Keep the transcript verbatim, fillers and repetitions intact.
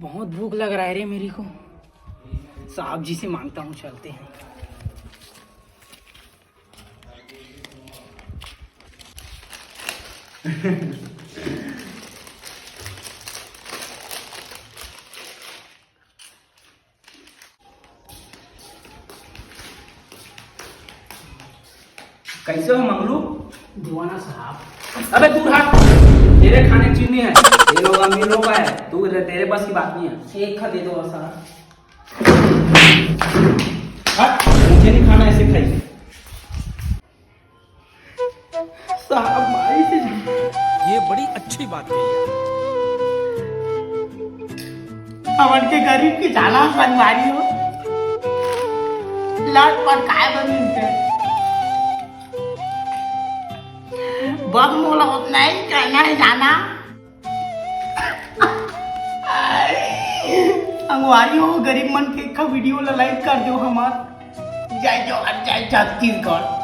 बहुत भूख लग रहा है रे मेरे को। साहब जी से मांगता हूँ, चलते हैं। कैसे हो मंगलू? दीवाना साहब। अबे दूर हट, तेरे खाने की चीज नहीं है। ये लोग अमीर लोग है, तू, तेरे बस की बात नहीं है। एक खा दे दो साहब। हट, मुझे नहीं खाना, ऐसे खाइए। साहब, मारी से ये बड़ी अच्छी बात कही यार। हमन के गरीब के झाला संगवारी हो, लट पर काय बनी थे। बस मोला उतना ही कहना है जाना। संगवारी हो, गरीब मन के एक वीडियो ला लाइक कर दो हमार। जय जोहार, जय छत्तीसगढ़।